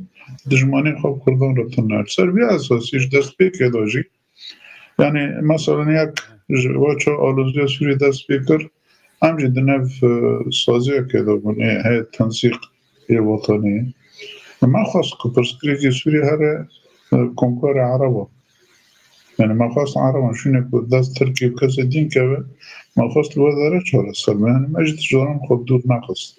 dijmanî xwe bi Kurdan re tune. Li ser vî esasî ji destpêkê de jî, yanî, meselen, yek ji we çawa aloziya Sûriyê dest pê kir, em jî di nav, e, saziyekê de bûn, ê heyet tensîq ê wetanî. Me xwest ku pirsgirêkê Sûriyê here, e, komkarê Ereban. Yanî me xwest Ereban şûnê ku dest Tirkiyê û kesê din keve, me xwest li we dere çareser be. Yanî me jî tişt caran xwe bi dûr nexist.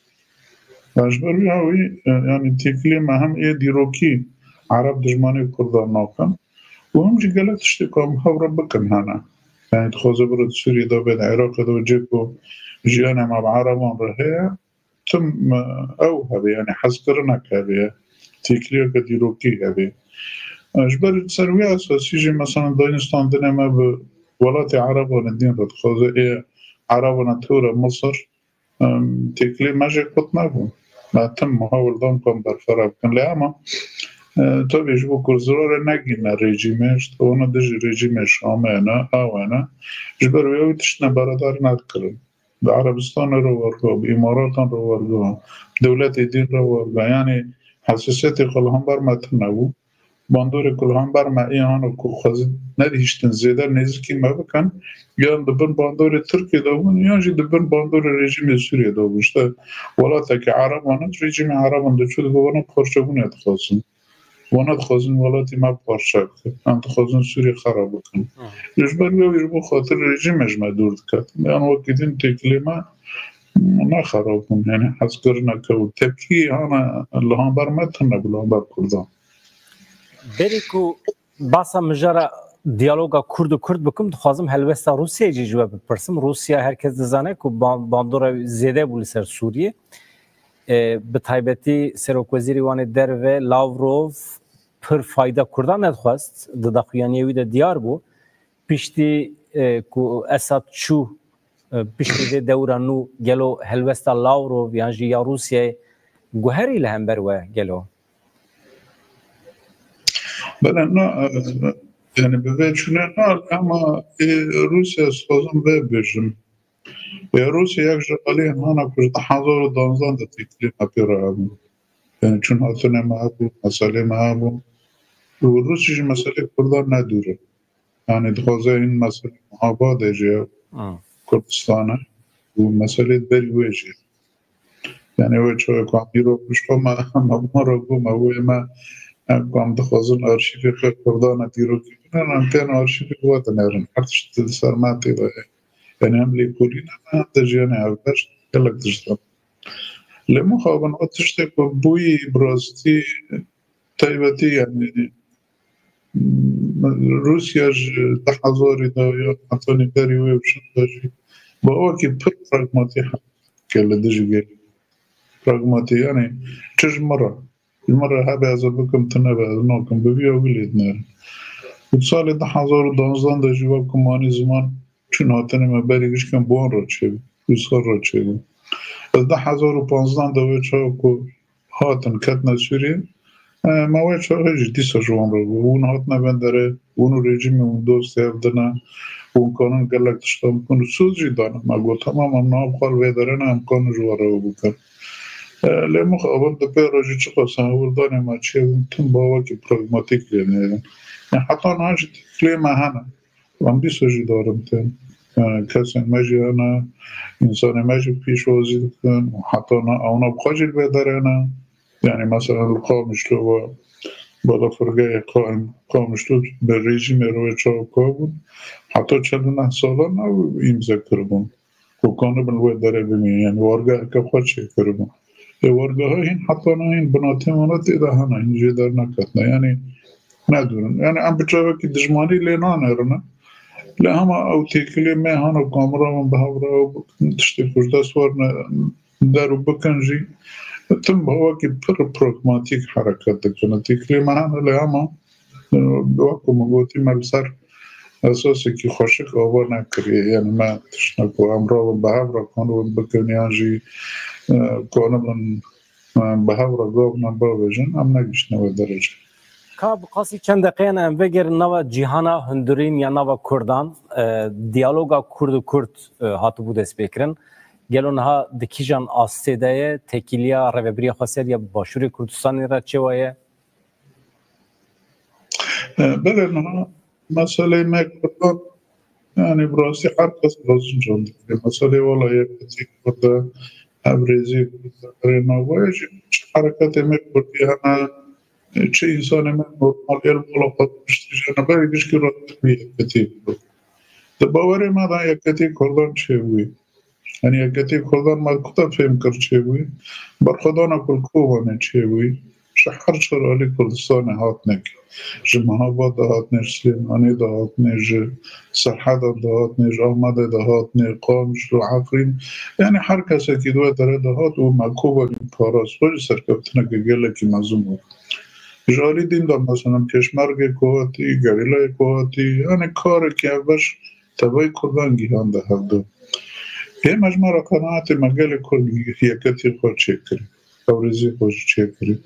Ji ber wî hawî, e, yanî têkiliyê me hem ê dîrokî Ereb dijmanê Kurdan nakin û hem jî gelek tiştê ku em hev re bikin hene. Yanî dixwaze biro di Sûriyê de be, di Iraqê de be, cê ku jiyanê me bi Ereban re heye, tim, e, ew hebe, yanî hezkirinek hebe, têkiliyeke dîrokî hebe. E, ji ber ser wî esasî jî, meselen, danîstandinê me bi welatê Ereban din re dixwaze, ê Ereban tewre Misir, em, têkilê me jê qut nebû. Me tim muhawil dan ku em berfireh bikin. Lê hema, e, tabii ji bo ku zirarê negîne rejîmê, ji wana dijî rejîmê Şamê ne, ew ne. Ji ber wê ew tiştine beredar nedikirin. Bi Erebistanê re wergo, bi Îmaratan re wergo, dewletê din re wergo. Yanî hesasiyetê xwe li hember me tune bû. Bandorê ku li hember me ê hana ku xwezin nedihiştin zêde nêzikî me bikin, yan di bin bandorê Tirkiyê de bûn, yan jî di bin bandorê rejîmê Sûriyê de bûn. İşte welatekî Ereban e, rejîmê Ereban diçû dibe wana parçebûnê dixwazin. Wana dixwazin welatî me parçe bikin. Em dixwazin Sûriyê xera bikin. Hı. Ji ber wê ji bo xatir rejîmê ji me dûr diketin. Yan wekî din têkilê me ne xera bûn. Yanî hezkirineke û tepkî hana li hember me tune bû li hember Kurdan. Berî ku basa mijara diyaloga Kurd û Kurd bikim, dixwazim helwesta Rûsyayê jî ji we bipirsim. Rûsya, her kes dizane ku ban-, bandora zêde bû li ser Sûriyê. E, bi taybetî Serokwezîrê wan ê derve Lavrov pir fayda Kurdan nedixwest. Di daxuyaniyê wî de diyar bû. Piştî, e, ku Esad çû, e, piştî vê dewra nû gelo helwesta Lavrov yan jî ya Rûsyayê guherî li hember we gelo? Bele, na, e, yani bi vê çûnê na, ama, e, Rûsya, dixwazim vê bêjim. Ya Rûsya yek ji aliyên hana ku ji du hezar û danzdan de têkilî me pê re hebûn. Yani çûn hatinê me hebû, meselê me hebû. Û Rûsya ji meselê Kurdan ne dûr e. Yani dixwaze hîn meselê muhabadê jî ya Hmm. Kurdistan e. Û meselê berî wê jî. Yani wê çawa ku em îro pişta me, me van re bû, me wê me, em ku em dixwazin arşîvê xwe Kurdan e dîrokî binin, em tên arşîvê xwe dinêrin. Her tişt di ser me tê de ye. Yani hem lêkolîn e, hem de jiyanê hevbeş, gelek tişt e. Lê mixabin o tiştê ku bûyî bi rastî taybetî, yani, Rûsya ji du hezarî de ya hetanî berî wê û şinda jî bi awakî pir pragmatî hewl dike li dijî gelî. Pragmatî, yani çi ji min re, ji min re hebe ez ê bikim, tu nebe ez nakim, bi vî awî lê dinêrim. Û salê du hezar û danzdan de jî wek ku manî ziman çûn hatinê me berî gişkên bi wan re çêbû, Rûsan re çêbû. Ez du hezar û panzdan de wê çawa ku hatin, ketine Sûriyê, e, me wê çaxê jî dîsa ji wan re bû. Hûn hatine venderê, hûn û rejîmê hûn dost hev dine, hûn kanin gelek tiştan bikin û soz jî dane. Me got, temam, em niha bi xwe li vê derê ne, em kanin ji we re ew bikin. E, lê mixabin di pê re jî çiqas hewldanê me çêbûn, tim bi awakî pragmatîk lê nêrin. Yani heta niha jî têkilê me hene. Em dîsa jî darim tên. E, kesên me jî hene, însanê me jî pêşwazî dikin. Heta na, ewna bi xwe jî li vê derê ne. Yani mesela li Qamişlo ve balafirgehê Qa-, Qamişlo bi rejîmê re wê çawa ka bûn. Heta çend û neh salan ew îmze kiribûn. û kanibin li wê derê bimînin. Yani wargeheke xwe çêkiribûn. Ê wargeha hîn heta niha hîn binatê wan re tê de hene, hîn jê derneketine. Yani nedûrin. Yani em bi çavekî dijmanî lê nanêrine. Lê hema ew têkilê me hana kamera wan bi hev re ew tiştê ku ji dest werine der û bikin jî tim bi wekî pir pragmatîk hereket dikin. Têkilê me hene lê hema, e, wek ku min gotî me li ser esasekî xweşik ava nekiriye. Yani me tiştine ku em rabin bi hev re kanibin bikin yan jî, e, kanibin, e, bi hev re gavna bavêjin, em negihiştine wê derecê. Ka bi qasî çend deqeyan em vegerin nava cîhana hundirîn ya nava Kurdan, e, diyaloga Kurd û Kurd, e, hatibû destpêkirin. Gelo niha di kîjan astê de ye, têkiliya Rêvebiriya Xweser ya Başûrê Kurdistanê re çêwa ye? E, belê niha meseleyê me Kurdan, yani bi rastî her kes gazincan dike. Meseleyê wela yeketî Kurd e, hevrêzî Kurd e, berê navayê jî çi hereketê me Kurdî hene, çi însanê me normal ê li mala xwe de piştî jî hene, berê gişkî rastî yeketî Kurd. Di bawerê me de yeketî Kurdan çêbûyî. Yani yeketî Kurdan me kuta fêm kir çêbûyî, berxwedana ku li Kobanê çêbûyî, ji her çar alî Kurdistanê hatine kî. Ji Mehabad de hatine, ji Silêmaniyê de hatine, ji Serhedan de hatine, ji Amedê de hatine, Qamiş û Efrîn. Yani her kesekî di wê derê de hat û me Kobanî parast, xwe jî serkeftineke gelekî mezin bû. Ji alî dîn de mesela pêşmergê ku hatî, gerîlayê ku hatî, yani karekî hevbeş tevayî Kurdan gihande hevdu. Ê me ji me re qenaetê me gelê Kurd yeketî xwe çêkirî, ewrêzî xwe jî çêkirî.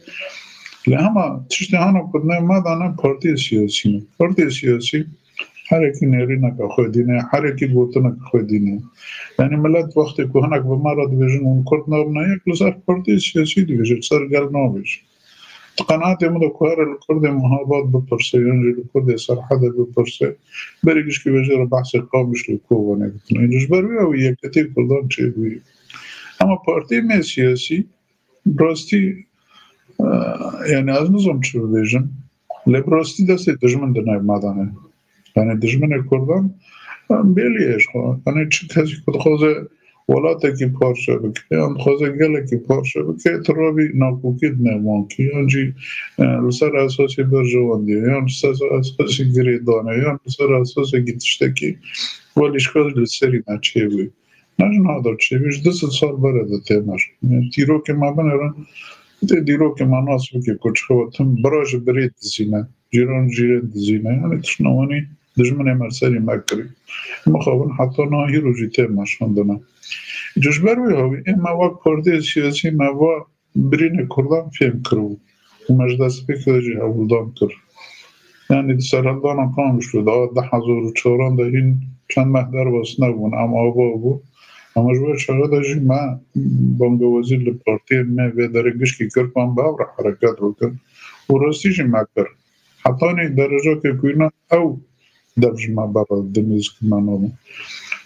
Lê hema tiştê hana Kurdinê me de ne partiyê siyasî ne. Partiyê siyasî herekî nêrîneke xwe dîne, herekî gotineke xwe dîne. Yani millet wextê ku hinek bi me re dibêjin hûn Kurd nabine yek, li ser partiyê siyasî dibêje, li ser gel nabêje. Di qenaetê min de ku here li Kurdê Mehabad bipirse, yan jî li Kurdê Serhedê bipirse, berê gişkî vê jê re behsê Qamiş li Kobanê bikin. Ji ber wê ew yeketî Kurdan çêbûyî. Ama partiyê me siyasî, bi rastî, e, yani ez nizam çi bibêjim, lê bi rastî destê dijmin di nav me de ne. Yani dijminê Kurdan, e, belî ye ji xwe. Yani çi kesî ku dixwaze welatekî parçe bike, yan dixwaze gelekî parçe bike, tu rabî nakokî di nav wan kî, yan jî, e, li ser esasê berjewendiye, yan li ser esasê girêdane, yan li ser esasekî tiştekî welîşka li serî me çêbû. Ne ji niha de çêbû, ji du sed sal berê de tê me. Yani dîrokê me binêrin, tê dîrokê me nas bike ku çi xewa tim bira ji birê dizîne. Cîran cîrên dizîne. Yani tiştna wanî dijminê me serî me kirî. Mixabin heta niha hîro jî tê meşandina. Ji ber wê hawî ê me wek partiyê siyasî me va birînê Kurdan fêm kiribû. Û me ji destpêkê de jî hewldan kir. Yani di serhildana Qamişlo de, di hezar û çaran de hîn çend meh derbas nebûn, em ava bû. Ama ji wê çaxê de jî me bangewazî li partiyê me vê derê gişkî kir, ku em bi hev re hereket bikin. Û rastî jî me kir. Hetanî derecakê ku îna ew dev ji me berre dimîzkime nabin.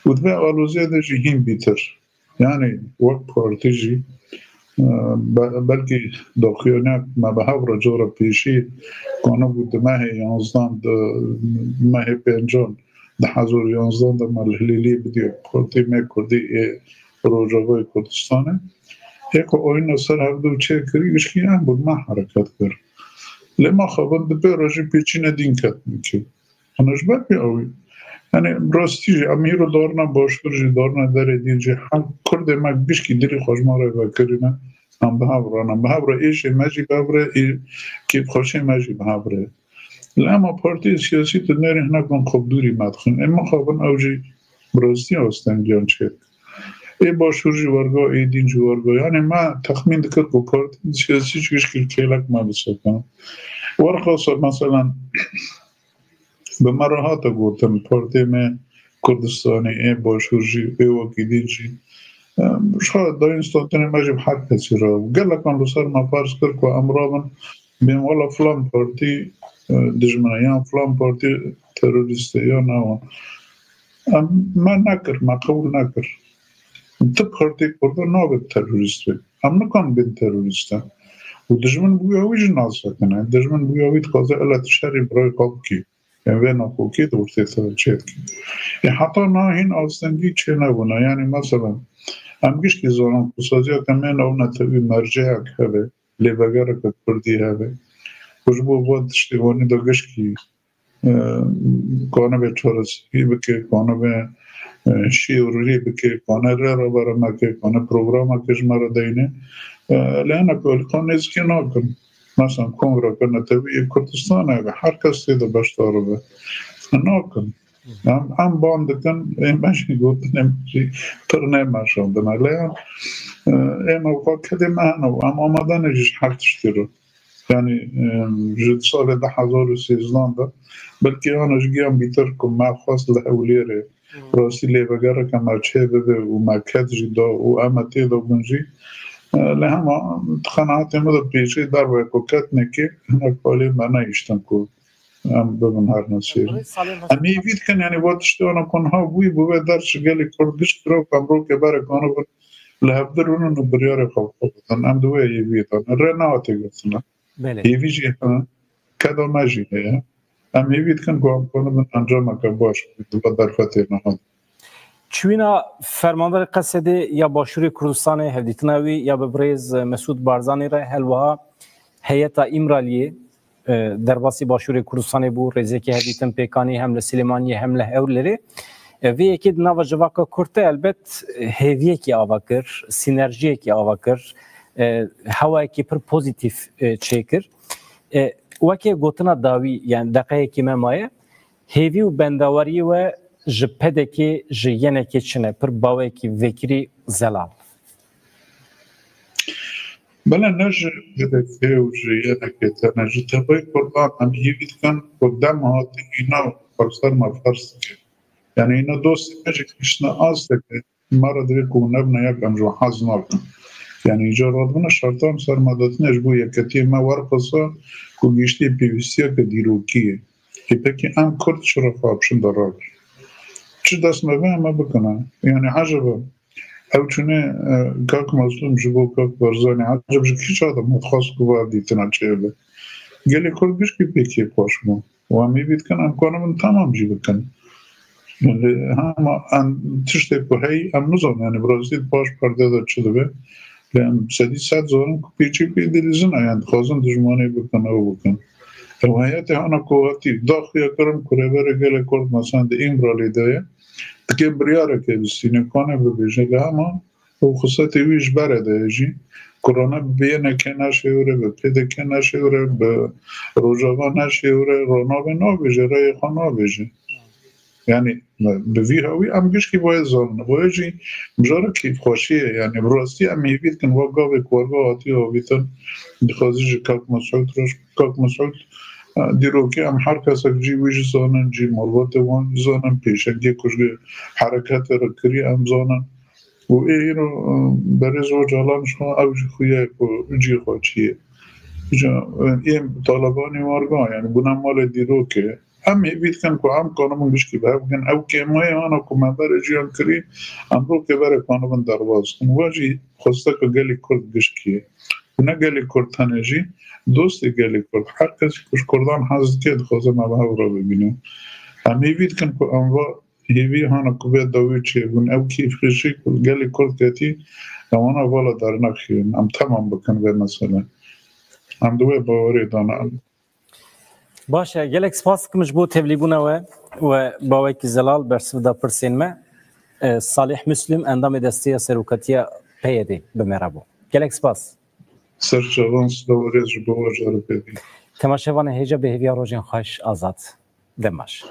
Û di vê aloziyê de jî hîn bîtir. Yani wek partî jî, e, be-, belkî daxuyaniyek me bi hev re cara pêşî ku anabû di mehê yanzdan, di mehê pêncan, di hezar yanzdan de me li Hilêliyê bidiyo. Partî me Kurdî ê Rojavayê Kurdistanê. Ê ku oyna ser hevdu çêkirî, gişkî em bûn me hereket kir. Lê me xwe bin di pê re jî pêçîne dîn ketine kê. Hene ji ber vê ew, yani rastî jî, em îro darina başûr jî, darina derê dîn jî, hem Kurdê me gişkî dilî xwe ji me re vekirîne, em bi hev re ne. Bi hev re êşê me jî bi hev re, ê kêfxweşê me jî bi hev re. Lê ema partiyê siyasî tu nêrî hinek bin xwe bi dûrî me dixin. Ê mixabin ew jî bi rastî astengiyan çêk. Ê başûr jî werga, ê dîn jî werga. Yani me texmîn dikir ku partiyên siyasî jî gişkî kêlek me bisekin. Werxasa, meselen, bi me re hate gotin, partiyê me Kurdistanê, ê başûr jî, ê wekî dîn jî. Em, ji xwe dayîn standinê me jî bi her kesî re. Gelekan li ser me ferz kir ku em rabin, bên wela filan partî, e, dijmin e, yan filan partî terorîst e, yan ewan. Em, me nekir, me qebûl nekir. Ti partî Kurdan nabe terorîst be. Em nikarin bên terorîst e. Û dijmin bûya wî jî nas sekine. Dijmin bûya wî dixwaze ele tu şerî birayê xwe bikî. Em vê nakokê di ortê de çêdikin. Ê heta niha hîn astengî çênebûne. Yanî mesela em giştî zanin ku saziya kemê nav netewî merceyek hebe, lêvegereke kurdî hebe. Ku ji bo van tiştê wanî de giştî, e, kanibe çareserî bike, kanibe, e, şêwirî bike, kane rê rebere meke, kane programeke ji me re deyne. E, lê hinek alîkan nêzîkê nakin. Mesela kongreke netewî yê Kurdistanê be, her kes tê de beşdar be. Nakin. Em, em ban dikin, ê me jî gotin, ê me jî pir nêmeşandine. Lê em, e, ê me weka kedê me hene û em amade ne jî ji her tiştî re. Yanî, e, ji salê du hezar û sêzdan de belkî ana ji giyan bîtir ku me xwest li Hewlêrê rastî lêvegereke me çê bibe û me ket jî da û em ê tê de bin jî. E, lê hema di qenaetê min de pêşî derve ku ketnekê hinek alî me nehiştin ku em bibin her nesêrî. Em hêvî dikin, yanî va tiştê ana ku niha bûyî bi vê ders ji gelê Kurd giş kira ku em rokê berê kanibin li hevdir binin û biryarê xwe bi xwe bidin. Em di wê hêviyê de ne. Rê nehate girtine. Belê. Hêvî jî heye. Keda me jî heye. Em hêvî dikin ku em kanibin encameke baş di va derfetê niha. Çûyîna fermandarê Qesedê ya Başûrê Kurdistanê, hevdîtina wî ya bi birêz Mesûd Barzanî re, her wiha heyeta Îmraliyê, e, derbasî Başûrê Kurdistanê bû, rêzekî hevdîtin pêk anî hem li Silêmaniyê hem li Hewlêrê. E, vê yekê di nava civaka Kurd de elbet, e, hêviyekî ava kir, sînerjiyekî ava kir, e, hewayekî pir pozîtîf, e, çêkir. E, weke gotina dawî, yani deqeyekî me maye, hêvî û bendaweriyê we ji P D K, ji Y N K çi ne? Pir bawekî vekirî zelal. Belê ne ji P D K û ji Y N K tene, ji tevayî Kurdan em hêvî dikin ku dem hate îna xwe ser me ferz dike. Yani îna dostê me jî gihiştine asteke me re divê ku nebine yek em ji we hez nakin. Yani îcar radibine şertan ser me datine ji bo yeketiyê me werqisa ku gihiştiye pêwîstiyeke dîrokî ye. Ê pekî em Kurd çi re xwe bi şin de rakin? Çi dest me ve em ê bikine? Yani eceba ew çûnê, e, kak Mazlûm ji bo kak Barzanî, eceb ji kî çawa de me dixwest ku va dîtina çêbe? Gelê Kurd gişkî pêkê xweş bû. Û em hêvî dikin em kanibin temam jî bikin. Lê hema em tiştê ku heyî em nizanin, yani bi rastî di paş perde de çi dibe. Lê em sedî sed zanin ku pêçî pê dilîzin e, yani dixwazin dijmanê bikin, ew bikin. Ew heyetê hana ku hatî da xuya kirin ku rêberê gelê Kurd mesela di Îmralî de ye, dikê biryareke bistîne, kane bibêje, lê hema û xisletê wî ji berê de ye jî. Kurana bi Y N K neşêwire, bi P D K neşêwire, bi Rojava neşêwire, ronavê nabêje, reyê xwe nabêje. Yani bi vî hewî em gişkî boye zanin. Boye jî mijara kêfxweşiyê, yani bi rastî em hêvî dikin wa gavê ku werga hatiye avîtin, dixwazî ji Kak Mesûd re, Kak Mesûd, e, dîrokê em her kesek cî wî jî zanin, cî malbatê wan jî zanin, pêşengiyê ku ji hereketê re kirî em zanin. Û ê îro, e, berêz Ocalan ji xwe ew jî xuya ye ku cî xwe çi ye. Îca, e, êm Talebanî werga, yani bûne malê dîrokê. Em hêvî dikin ku em kanibin gişkî bi hev bikin. Ew kêmayê ana ku me berê jiyan kirî, em rokê berê kanibin derbas bikin. We jî xwesteke gelê Kurd gişkî ye. Û ne gelê Kurd tenê jî, dostê gelê Kurd, her kesî ku ji Kurdan hez dike, dixwaze me bi hev re bibîne. Em hêvî dikin ku em va hêvî hana ku vê dawî çêbûn, ew kêfxweşî ku gelê Kurd ketî, em wana vala dernexînin, em temam bikin vê mesele. Em di wê bawerê de ne. Baş e, gelek spas dikim ji bo tevlîbûna we û bawekî zelal bersiv da pirsên me. E, Salih Müslüm, endamê Desteya Serokatiya P Y D, bi me re bû. Gelek spas. Ser çavan, silav û rêz ji bo we jare pê bî. Temaşevanê hêja, bi hêviya rojên xweş, azad. Dem baş.